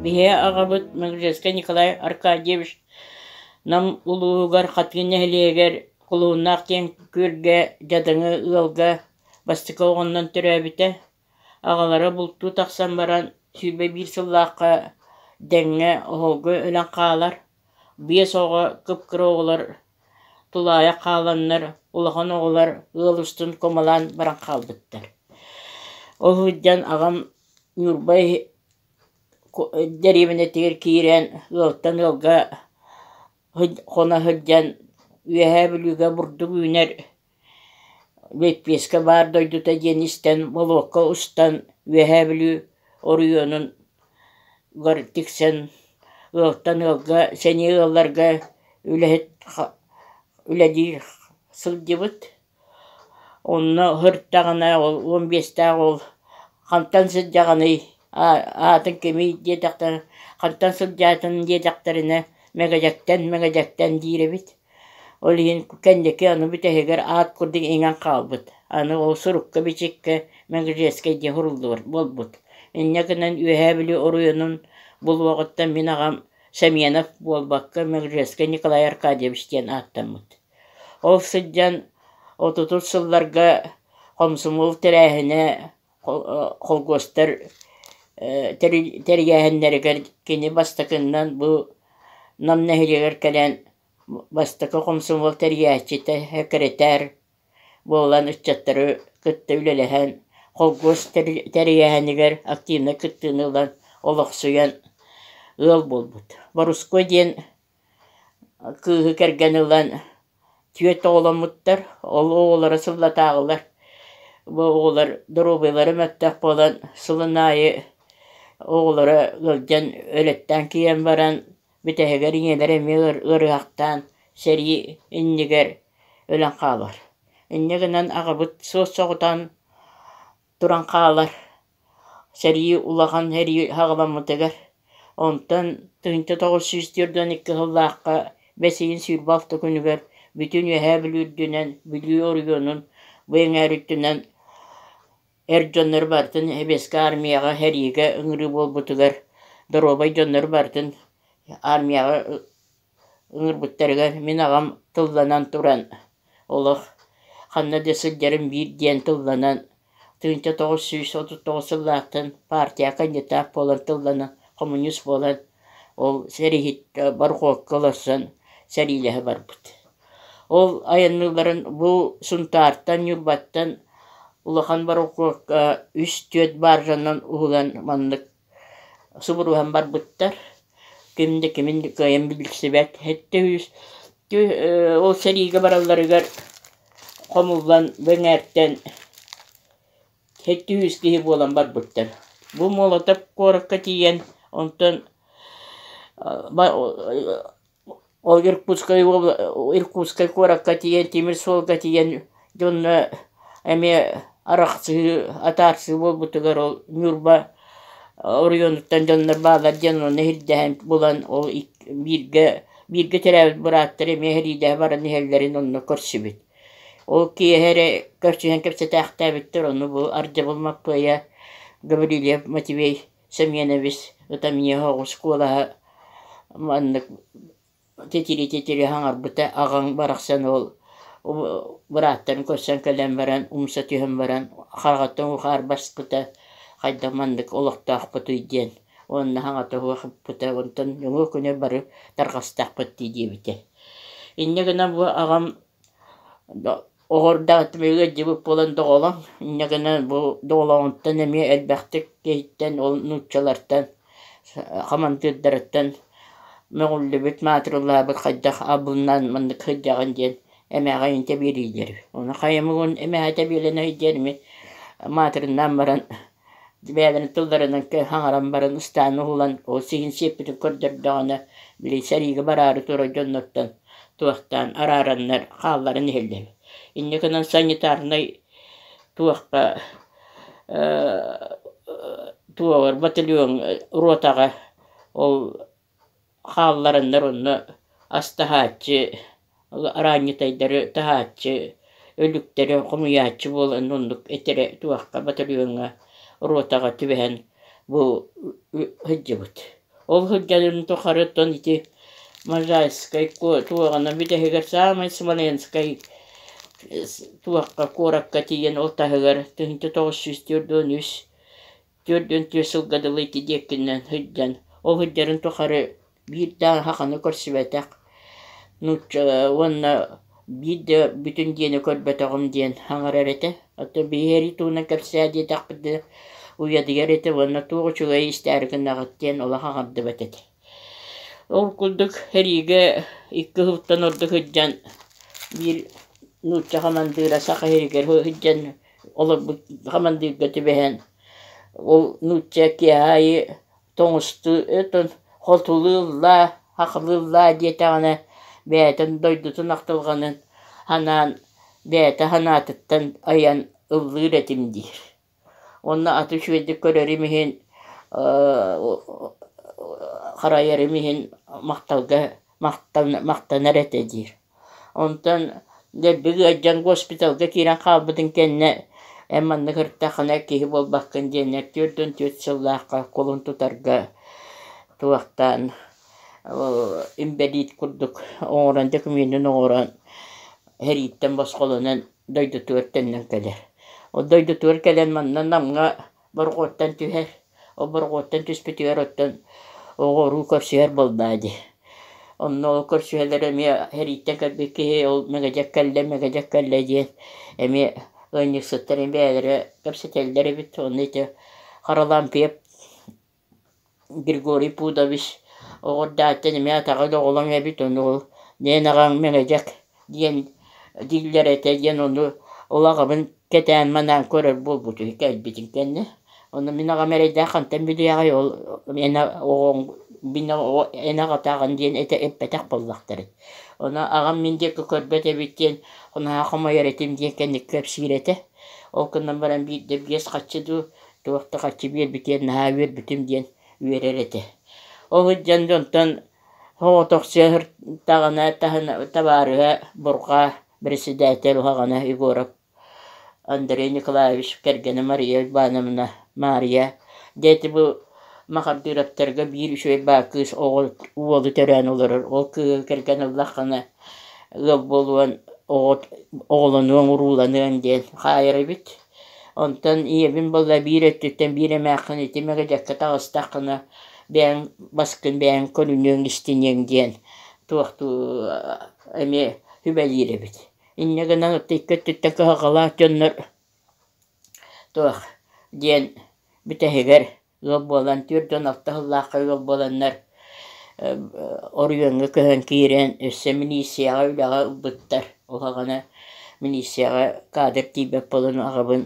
Биһиги аҕабыт Мегежекскэй Николай Аркадьевич Нам улууһугар Хатыы нэһилиэгэр Кулуһуннаах диэн күөлгэ дьадаҥы ыалга бастакы оҕоннон төрөөбүтэ. Аҕалара бултуу тахсан баран 21 сыллаахха дэҥҥэ оһолго өлөн хаалар. Биэс оҕо кып-кыра оҕолор тулаайах хааланнар, улахан оҕолор ыал устун кумалаан баран хаалбыттар. Ол сылдьан аҕам Ньурба дэриэбинэтигэр киирэн ыалтан ыалга хоно сылдьан Үөһээ Бүлүүгэ бурдук үүнэр лэппиэскэ баар дойдута диэн истэн болуокка устан Үөһээ Бүлүү оройуонун тиксэн ыалтан ыалга сэниэ ыалларга үлэһит үлэлии сылдьыбыт. Онно сырыттаҕына ол 15-тээх уол хантан сылдьаҕыный, аатын кимий диэтэхтэринэ, хантан сылдьаатын диэтэхтэринэ Мэгэдьэктэн, Мэгэдьэктэн диир эбит. Ол иһин кэнники аны бүтэһигэр аат курдук иҥэн хаалбыт. Аны ол сурукка-бичиккэ Мэгэдьэкскэй диэн суруллубут буолбут. Инньэ гынан Үөһээ Бүлүү оройуонун булуоҕуттан мин аҕам Семенов буолбакка Мэгэдьэкскэй Николай Аркадьевич диэн ааттаммыт. Ол сылдьан отутус сылларга хомсомуол тэрээһинэ холкуостар тэрийээһиннэригэр кини бастакыннан бу Нам нэһилиэгэр кэлэн бастакы хомсомуол тэрийээччитэ, сэкирэтээр буолан ыччаттары кытта үлэлэһэн, холкуос тэрийээһинигэр активнай кыттыыны ылан олохсуйан ыал буолбут. Борускуо диэн Кыыһы кэргэн ылан түөрт оҕоломмуттар, ол оҕолоро сыллатааҕылар. Бу оҕолор доруобуйалара мөлтөх буолан сылын аайы оҕолоро ыалдьан өлөттөөн киирэн баран бүтэһигэр ийэлэрэ эмиэ ыарыһахтаан сэрии иннигэр өлөн хаалар. Инньэ гынан аҕабыт суос-соҕотоҕун туран хаалар. Сэрии улахан сэрии саҕаламмытыгар, онтон 1942 сыллаахха бэс ыйын 26 күнүгэр бүтүн Үөһээ Бүлүү үрдүнэн, Бүлүү оройуонун бу эҥээр үрдүнэн эр дьоннору барытын Сэбиэскэй Армияҕа сэриигэ ыҥырыы буолбутугар доруобай дьоннору барытын армияҕа ыҥырбыттарыгар мин аҕам тылланан туран олох ханна да сылдьарым биир диэн тылланан 1939 сыллаахтан партия кандидат буолан тылланан коммунист буолан ол сэрииһит борохуокка олорсон сэриилэһэ барбыт. Ол айанныылларын бу Сунтаартан, Ньурбаттан улахан борохуокка үс-түөрт баржанан уһулан маннык субуруһан барбыттар. Ким да кимин кыайан билсибэт. Сэттэ үс ол сэриигэ баралларыгар хомуллан бу эҥээртэн 700 киһи буолан барбыттар. Бу Молотов куоракка тиийэн, онтон Ол Иркутскай Иркутскай куоракка тиийэн, тимир суолга тиийэн дьонно эмиэ арахсыы, атаарсыы буолбутугар ол Ньурба оройуонуттан дьоннор бааллар диэн ону ирдэһэн булан ол бииргэ бииргэ төрөөбүт бырааттар эмиэ сэриилэһэ баран иһэллэрин онно көрсүбүт. Ол киэһэ эрэ көрсүһэн кэпсэтээхтээбиттэр, ону бу Ардьабыл Маппыайа Гаврильев Матвей Семенович ытамньыһа оҕус куолаһа маннык титирии-титирии хаҥарбыта аҕаҥ барахсан ол бырааттарын көрсөн кэлэн баран умса түһэн баран хараҕыттан уу-хаар баспыта хайдах маннык олохтоохпутуй диэн уонна хаҥата суох ыппыта онтон нөҥүө күнэ бары тарҕастахпыт дии диэбитэ. Инньэ гынан бу аҕам Оҕордоохтум ыалдьыбыт буолан доҕолоҥ, инньэ гынан бу доҕолоҥуттан эмиэ элбэхтик киһиттэн ол нууччалартан хамандыырдарыттан мөҕүллүбүт, маатырылаабыт хайдах абылаан маннык сылдьаҕын диэн эмээҕин тэбиэлииллэр. Ону хайа муҥун эмээҕэ тэбиэлэнэй диэн эмиэ маатырыннаан баран бэйэлэрин тылларынан хаҥаран баран ыстааны уһулан ол сиһин сиэппитин көрдөрдөҕүнэ били сэриигэ бараары турар дьоннортон туохтаан араараннар хаалларан иһэллэр. Инньэ гынан санитарнай туохха туоҕар батальон ротаҕа ол хааллараннар онно ас таһааччы, араанньытайдары таһааччы, өлүктэри хомуйааччы буолан оннук этэрэ туохха батальоҥҥа ротаҕа түбэһэн бу сылдьыбыт. Ол сылдьарын тухары оттон ити Можайскай туоҕана бүтэһигэр саамай Смоленскай туохха куоракка тиийэн ол таһыгар 1943 44 сылга дылы ити диэкинэн сылдьан ол сылдьарын тухары биир да саханы көрсүбэтэх нуучча уонна биир да бүтүн диэни көрбөтөҕүм диэн саҥарар этэ. Оттон биһиги туһунан кэпсээ диэтэхпитинэ уйадыйар этэ уонна туох үчүгэйи истээри гынаҕыт диэн олох аҕардыбат этэ. Ол курдук сэриигэ икки сылтан ордук сылдьан биир нуучча хамандыыра саха сиригэр сылдьан олорбут хамандыырга түбэһэн ол нуучча киэһэ аайы тоҥустуу өтөн хотулуу-ыллаа, хахылыы-ыллаа диэтэҕинэ бэйэтин дойдутун ахтылҕанын санаан бэйэтэ санаатыттан айан ыллыыр этим диир. Уонна аты үчүгэйдик көрөрүм иһин харайарым иһин махталга махтанар этэ диир. Онтон дэлби ыалдьан госпиталга киирэн хаалбытын кэннэ эн маннык ырыттаххына киһи буолбаккын диэннэр 44 сыллаахха кулун тутарга туохтаан инбэлиит курдук оҥорон докумуонун оҥорон сэрииттэн босхолонон дойдутугар төннөн кэлэр. Ол дойдутугар кэлэн манна Намҥа борохуоттан түһэр. Ол борохуоттан түспүтүгэр оттон оҕо-уруу көрсүһэр буоллаа дии. Онно ол көрсүһэллэр эмиэ сэрииттэн кэлбит киһи ол Мэгэдьэк кэллэ, Мэгэдьэк кэллэ диэн эмиэ ыанньыксыттар бэйэлэрэ кэпсэтэллэр эбит. Онно ити Харалампиев Григорий Пудович оҕордааттан эмиэ атаҕа доҕолоҥ эбит, ону ол диэн аҕаҥ Мэҥэдьэк диэн дииллэр этэ диэн ону ол аҕабын кэтээн-манаан көрөр буолбут үһү кэлбитин кэннэ. Ону мин аҕам эрэйдээх хантан билиэҕэй ол эн оҕоҥ мин эн аҕатааҕын диэн этэ эппэтэх буоллахтарай. Ону аҕам мин диэки көрбөт эбит диэн наһаа хомойор этим диэн кэнники кэпсиир этэ. Ол гынан баран биирдэ биэс хаччы дуу туох да харчы биэрбитигэр наһаа үөрбүтүм диэн үөрэр этэ. Ол сылдьан дьонтон соҕотохсуйа сырыттаҕына табаарыһа Бурҕаа председатель уһаҕана Егоров Андрей Николаевич кэргэнэ Мария Ивановна Маарыйа дьэ ити бу Махардыыраптарга биир үчүгэй баар кыыс оҕо уолу төрөөн олорор. Ол кыыһы кэргэн ыллаххына ыал буолуон оҕолонуоҥ урууланыаҥ диэн хаайар эбит. Онтон ийэбин буолла биир өттүттэн биир эмээххин ити мэгэдьэккэ таҕыстаххына бэйэҥ баскын бэйэҥ көрүнүөҥ истиниэҥ диэн туохтуу эмиэ сүбэлиир эбит. Инньэ гынан икки өттүттэн кыһалҕалаах дьоннор туох диэн бүтэһигэр ыал буолан 46 сыллаахха ыал буоланнар оройуоҥҥа көһөн киирэн өссө милииссийэҕэ үлэҕэ ылбыттар. Уһаҕана милииссийэҕэ кадр тиийбэт буолан аҕабын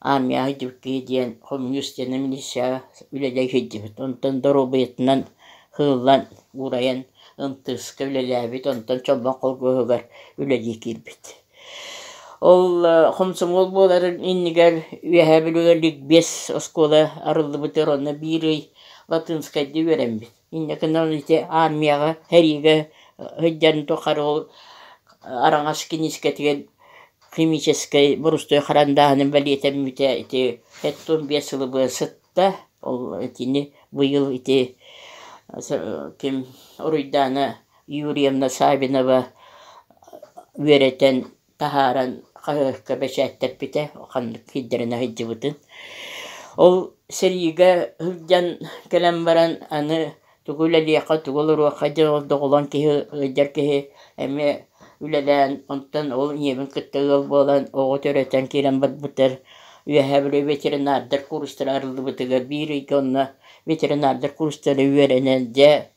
армияҕа сылдьыбыт киһи диэн хомуньуус диэн милииссийэҕэ үлэлии сылдьыбыт. Онтон доруобуйатынан сыыллан уурайан МТС-ка үлэлээбит, онтон Чолбон холкуоһугар үлэлии киирбит. Ол хомсомуол буоларын иннигэр Үөһээ Бүлүүгэ ликбез оскуола арыллыбытыгар онно биир ый латынскайдыы үөрэммит. Инньэ гынан ити армияҕа сэриигэ сылдьан тухары ол араҥас киниискэтигэр химическэй борустуой харандааһынын бэлиэтэммитэ ити 75 сылы быһа сытта. Ол итини быйыл ити ким Уруйдаана Юрьевна Саввинова үөрэтэн таһааран хаһыакка бэчээттэппитэ, ханнык сирдэринэ сылдьыбытын. Ол сэриигэ сылдьан кэлэн баран аны тугу үлэлиэххэ, тугу олоруохха диэн ол доҕолоҥ киһи ыалдьар киһи эмиэ үлэлээн, онтон ол ийэбин кытта ыал буолан оҕо төрөтөн киирэн барбыттар. Үөһээ Бүлүү ветеринардар курстара арыллыбытыгар биир ыйга онно ветеринардар курстара үөрэнэн дьэ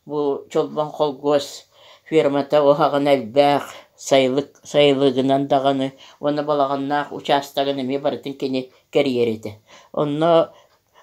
Бу Чолбон холкуос фермата уһаҕана элбэх, сайылык сайылыгынан даҕаны уонна балаҕаннаах учаастагын эмиэ барытын кини кэрийэр этэ. Онно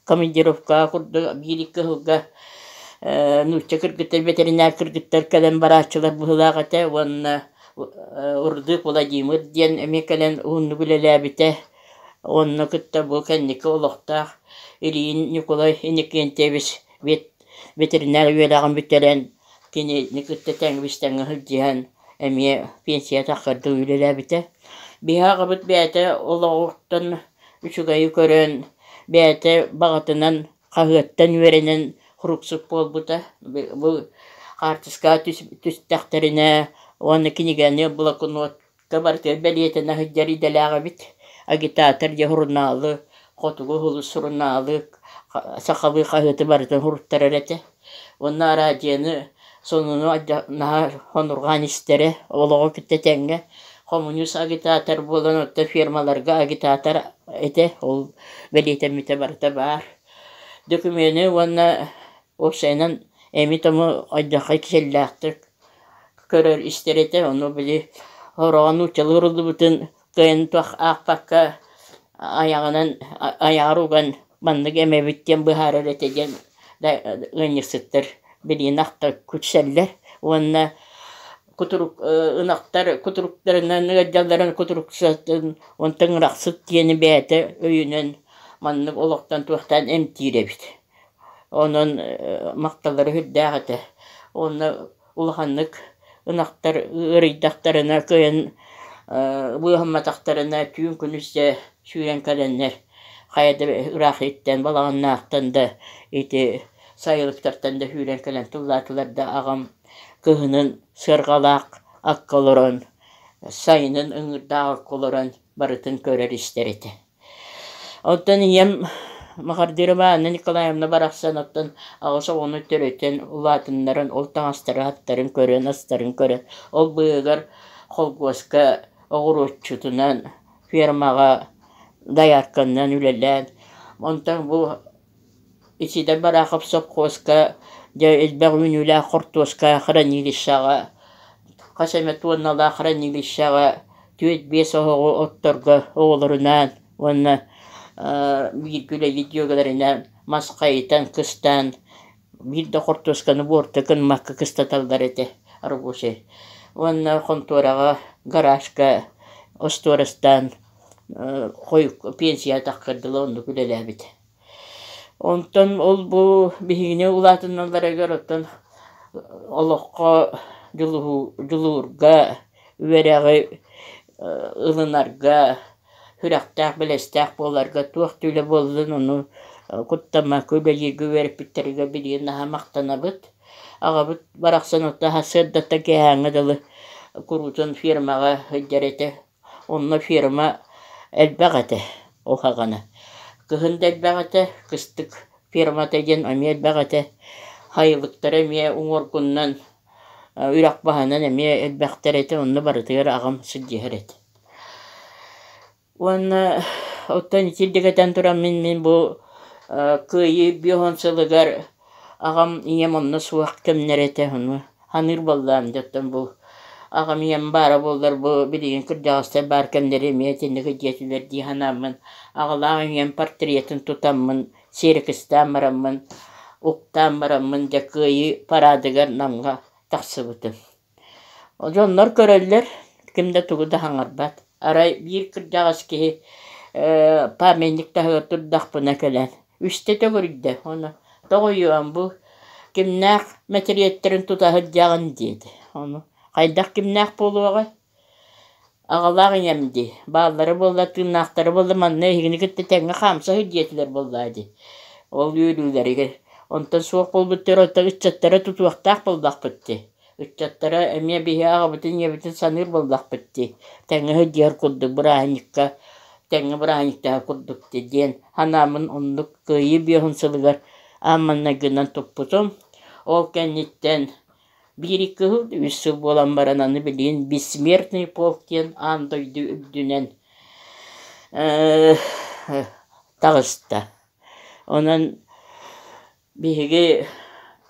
командировкаҕа курдук биир-икки сылга нуучча кыргыттар, бэтэринээр кыргыттар кэлэн барааччылар быһыылаах этэ уонна Урдук Владимир диэн эмиэ кэлэн уһуннук үлэлээбитэ. Онно кытта бу кэнники олохтоох Ильин Ньукулай Иннокентьевич ветеринар үөрэҕин бүтэрэн, кинини кытта тэҥ-тэҥҥэ сылдьыһан эмиэ пенсия тахсардыы үлэлээбитэ. Биһи аҕабыт бэйэтэ олоҕуттан үчүгэйи көрөн, бэйэтэ баҕатынан хаһыаттан үөрэнэн Хуруксут буолбута. Бу хаартыскаҕа түстэхтэринэ уонна кинигэни блокнотка барытыгар бэлиэтэнэ сылдьар идэлээх эбит. Агитатор диэн сурунаалы, Хотугу сулус сурунаалы, сахалыы хаһыаты барытын суруттарар этэ. Уонна араадьыйаны сонуну наһаа сонурҕаан истэрэ, олоҕу кытта тэҥҥэ. Хомуньуус агитатор буолан, оттон фермаларга агитатор этэ, ол бэлиэтэммитэ барыта баар. Дөкүмүөнү уонна уопсайынан эми-тому алдьархай кичэллээхтик көрөр-истэр этэ, ону били хороҕо нууччалыы уруллубутун кыайан туох аахпакка айаҕынан айаҕар уган маннык эмэбит диэн быһаарар этэ диэн ыанньыксыттар билигин ахта күлсэллэр уонна кутурук ынахтар кутуруктарынан ыалдьалларын кутуруксатын онтон ырахсыт диэни бэйэтэ өйүнэн маннык олохтон туохтаан эмтиир эбит. Онон махталлара сүрдээх этэ. Уонна улаханнык ынахтар ыарыйдахтарына кыайан быыһамматахтарына түүн күнүс дьэ сүүрэн кэлэннэр хайа да ыраах иһиттэн балаҕаннаахтан да ити сайылыктартан да сүүрэн кэлэн тыллаатылар да аҕам кыһынын сыарҕалаах акка олорон, сайынын ыҥыырдаах акка олорон барытын көрөр-истэр этэ. Оттон ийэм Махардырова Анна Николаевна барахсан оттон аҕыс оҕону төрөтөн, улаатыннаран, ол таҥастары аттарын көрөн, астарын көрөн, ол быыһыгар холкуоска оҕуруотчутунан, фермаҕа доярканнан үлэлээн, онтон бу Исидор Барахов сопхуоска дьэ элбэх үүнүүлээх хортуоска хранилищеҕа хас эмэ туонналаах хранилищеҕа түөрт-биэс оһоҕу отторго оҕолорунаан уонна бииргэ үлэлиир дьүөгэлэринээн мас хайытан, кыстаан биир да хортуосканы буорта гыммакка кыстаталлар этэ рабочай. Уонна хонтуораҕа, гаражка остуорастаан хойукка пенсияҕа таххар дылы оннук үлэлээбитэ. Онтон ол-бу биһигини улаатынналарыгар оттон олоххо дьулуурга, үөрэҕи ылынарга, сүрэхтээх, бэлэстээх буоларга туох да үлэ буоллун ону куттаммакка үлэлииргэ үөрэппиттэригэр билигин наһаа махтанабыт. Аҕабыт барахсан оттон сарсыардаттан киэһээҥҥэ дылы куруутун фермаҕа сылдьар этэ. Онно ферма элбэх этэ ол саҕана. Кыһын да элбэх этэ, кыстык фермата диэн эмиэ элбэх этэ. Сайылыктара эмиэ уҥуоргунан, үрэх баһынан эмиэ элбэхтэр этэ, онно барытыгар аҕам сылдьыһар этэ. Уонна оттон итирдик этэн тураммын мин бу Кыайыы 50 сылыгар аҕам ийэм онно суох кэмнэрэ этэ, ону Саныыр буоллаҕым дьэ оттон бу аҕам ийэм баара буоллар бу билигин кырдьаҕастар баар кэмнэри эмиэ итинник дьиэтилэр дии санааммын аҕалаах ийэм портретын тутаммын сиэрикистаан бараммын уктаан бараммын дьэ Кыайыы параадыгар Намҥа тахсыбытым. Дьоннор көрөллөр, ким да тугу да саҥарбат. Арай биир кырдьаҕас киһи памятник таһыгар турдахпына кэлэн үстэ төгүрүйдэ ону тоҕуйуом бу кимнээх мэтириэттэрин тута сылдьаҕын диэтэ ону хайдах кимнээх буолуоҕай аҕалаах ийэм дии бааллара буолла тыыннаахтара буолла манна эһигини кытта тэҥҥэ хаамса сылдьыа этилэр буоллаа дии ол үөрүүлэригэр онтон суох буолбуттар оттон ыччаттара тутуохтаах буоллахпыт дии Ыччаттара эмиэ биһи аҕабытын ийэбитин саныыр буоллахпыт дии, тэҥҥэ сылдьыһар курдук бырааһынньыкка тэҥҥэ бырааһынньыктаһар курдук дии диэн санааммын оннук Кыайыы 50 сылыгар аан маҥнайгынан туппутум. Ол кэнниттэн биир-икки сыл, үс сыл буолан баран аны билигин Бессмертный полк диэн аан дойду үрдүнэн таҕыста. Онон Биһиги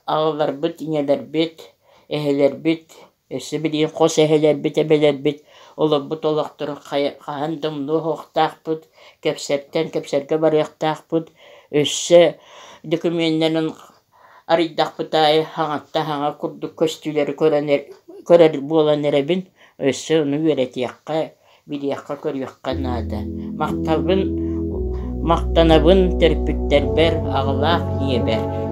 аҕаларбыт, ийэлэрбит, эһэлэрбит, өссө билигин хос эһэлэрбит, эбэлэрбит олорбут олохторун хаһан да умнуо суохтаахпыт, кэпсэртэн кэпсэргэ барыахтаахпыт, өссө дөкүмүөннэрин арыйдахпыт аайы хаҥаттан хаҥа курдук көстүүлэри көрөн көрөр буолан эрэбин, өссө ону үөрэтиэххэ билиэххэ-көрүөххэ наада. Махталбын махтанабын төрөппүттэрбэр, аҕалаах ийэбэр.